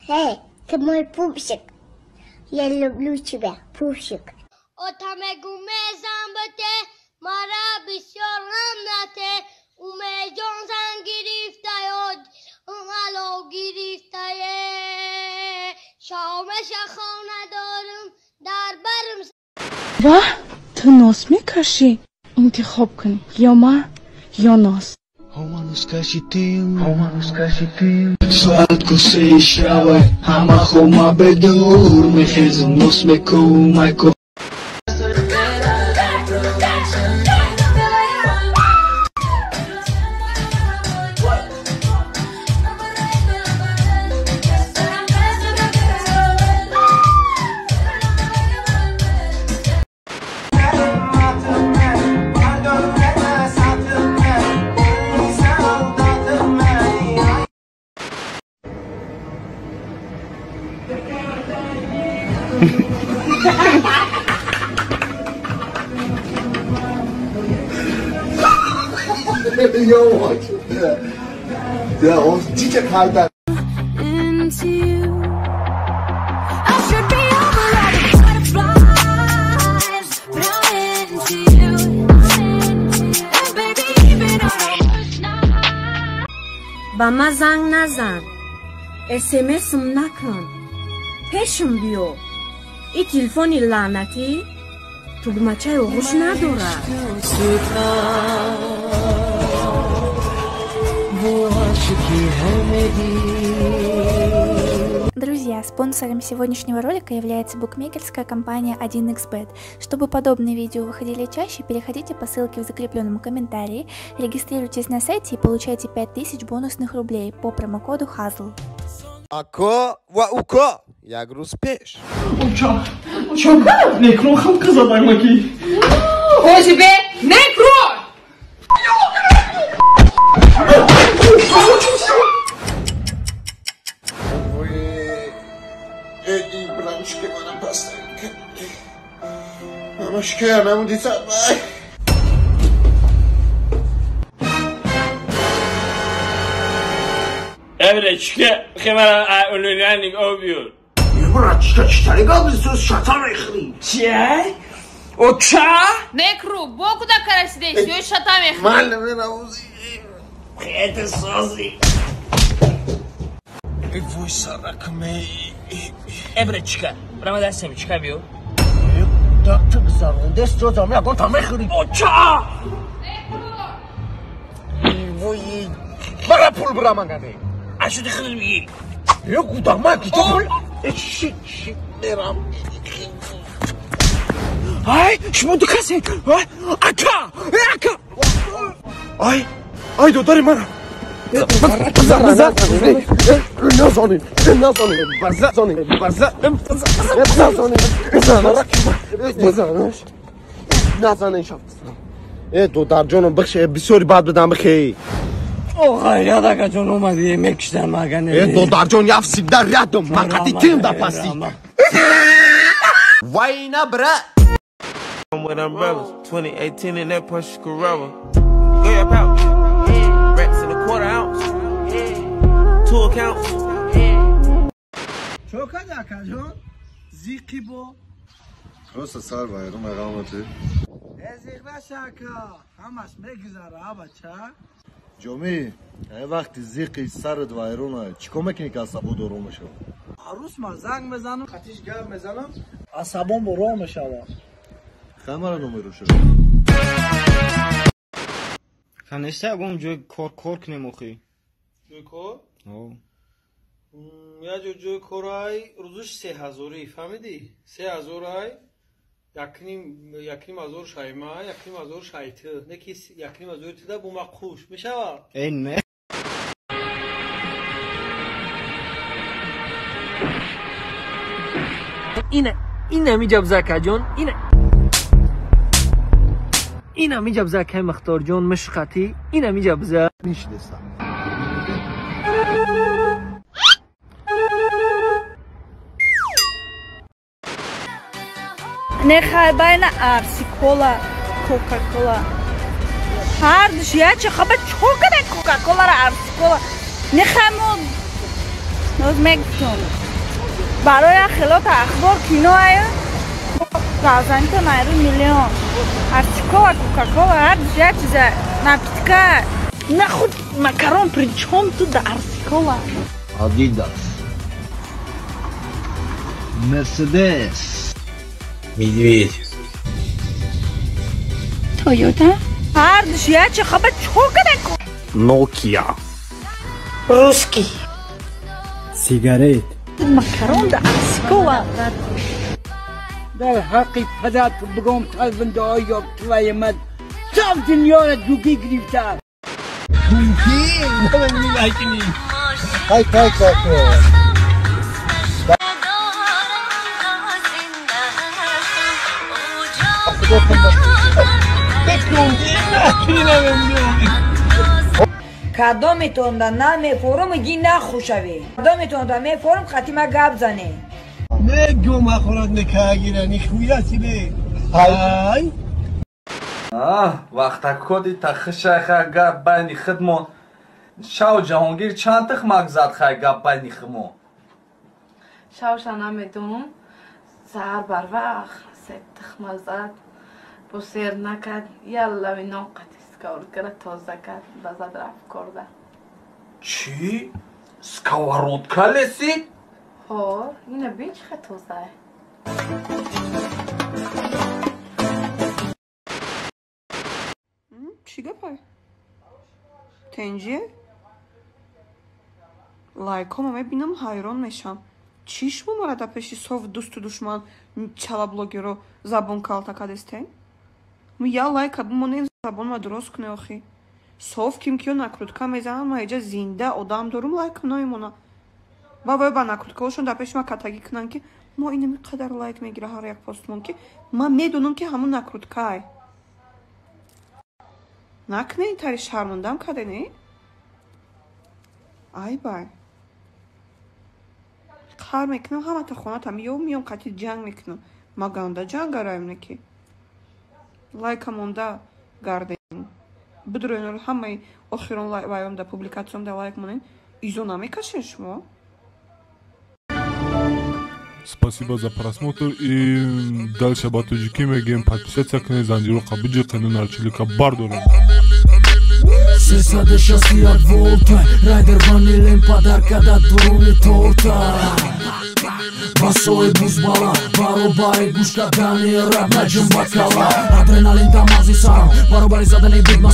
Эй, ты мой пупсик. Я люблю тебя, пупсик. Ва, ту нос мекашӣ? Интихоб кун, ё ман, ё нос. Соат кӯсаи шавай, ҳама хома бедор, мехезам, нос мекӯмай. 야, 진짜 갈다. Into you. I should be over all the butterflies, but I'm into you. And baby, even on our worst night. Ба ман занг назан, СМС-м накун, пешам биё. И телефони лаънатӣ тугмачаи оғӯш надорад. Друзья, спонсором сегодняшнего ролика является букмекерская компания 1xBet. Чтобы подобные видео выходили чаще, переходите по ссылке в закрепленном комментарии, регистрируйтесь на сайте и получайте 5000 бонусных рублей по промокоду HAZL. Ако ва уко, як рӯз пеш. Некро халқа задаймаки. Озибе некро! Эвречка, хемара унунаник обио. Братчика, читали галбису шатамехри. Че? Оча? Некру, бо куда карасидес, ё шатамехри. Мале Это сози. Вой саракме. Эвречка, прямо да семечка био. Доктор гузарондес ҷозам ягон тамехри. Оча! Вой бара пул бира мангаде. Ашуди худат бигир. Ё гудама ки пул. Ши ши мерам. Ай, шумо ду касе. Ака! Ака! Ай, ай додари мана. Додарҷоном бихше, бисёри бад будам бихе. О, ғайрат акаҷон омадӣ, мекиштам агане. Э, додарҷон, я всегда рядом, ман қати тим да пасти. Вайна, брат. With umbrellas, 2018 in that Porsche Carrera. Go your pouch. Rats in a quarter ounce. Two accounts. Чокад акаҷон, зиқи бо. Просто сар вайрон меғамати. Э, зиқ наша ака, ҳамаш мегузара, а бача. Ҷомӣ, ай вақти зиқи сарат вайрона, чӣ кор мекунӣ ки асабо дором мешавад? Арӯс ман занг мезанам, қатиш гап мезанам, асабом бором мешавад. Хамара номеро шуд. Ханеста ягон ҷой кор кор кунем охи. Ҷои кор? О. Як ҷо ҷои корай рӯзиш 3000-ӣ, фаҳмидӣ? 3000-ай, 1500 шайма, 1500 шайти. Не ки 1500 тида бо ма қуш мешава? Э, не. Ина, ина миҷабза акаҷон, ина. Ина миҷабза акай Мухторҷон мушқатӣ, ина миҷабза. Мешинестам. Не хайбайна арси кола, Кока-кола. Ҳардуш яча хаба чо кадай Кока-колара арси кола. Не хаймо Ноз мегуфтум. Барои хелота ахбор киноая. Газанито найру миллион. Арсикола, Кока-кола, ҳар як чиза напитка. Нахуд макарон при чём тут да Арсикола? Адидас. Мерседес. Медведь. Тойота. Ҳар як чи хаба чо кадан? Nokia. Русский. Сигарет. Макарон да Арсикола. Дар ҳаққи падарат бигом талбиндаҳо ё твоя мать сам дунёро дугӣ гирифтааст. Ай кай како. Кадометонда намефорум ги нахушаве. Кадометонда мефорум хатима гап зане. Мегум ахорат мекагира нихуя себе. Ай. Вақтакоди тахишайха гап байни хидмон. Шав Ҷаҳонгир чанд тихмак зад хай гап байни хидмон? Шавша намедонам. Саҳар барвақт се тихма зад. Бо сер накард. Яллави нон қатӣ сковородкара тоза кард. Ба зад рафт корда. Чӣ? Сковородка лесид? Ҳо, ина бин чӣ хел тозае. Чӣ гапай? Тенҷие? Лайкҳома мебинам, ҳайрон мешавам. Чӣ шумо мара дар пеши соф дӯсту душман чалаблогеро забон калта кадестен? Мо я лайка бимонем, забонма дурост куне охи. Соф ким киё накрутка мезананд, ма иҷа зинда одам дорум, лайкам намемона. Ба вой ба накруткаҳошон дар пеши ма катагӣ кунанд, ки мо инами қадар лайк мегира ҳар як постмон, ки ман медонам, ки ҳамун накруткае. Накне ин тари шармандам каде, не? Ай бай. Қар мекунам, ҳамата хонатам ё миём қатӣ ҷанг мекунам. Ма ганда ҷангараем не ки. Лайка монда гардем. Бидроен ҳамаи охирон вайом да публикатсиям да лайк монен. Изо намекашен шумо? Спасибо за просмотр и дальше ба тоҷикӣ мегӯем: подписаться кунед, занҷиро қабуҷи нарчилика бардорем. 361 волта Райдер ванилем подарка да дуруни торта. Басои бузбала баробари гӯш кардани раб наҷум ба кала. Адреналин да мағзи сарам баробари задани бигма.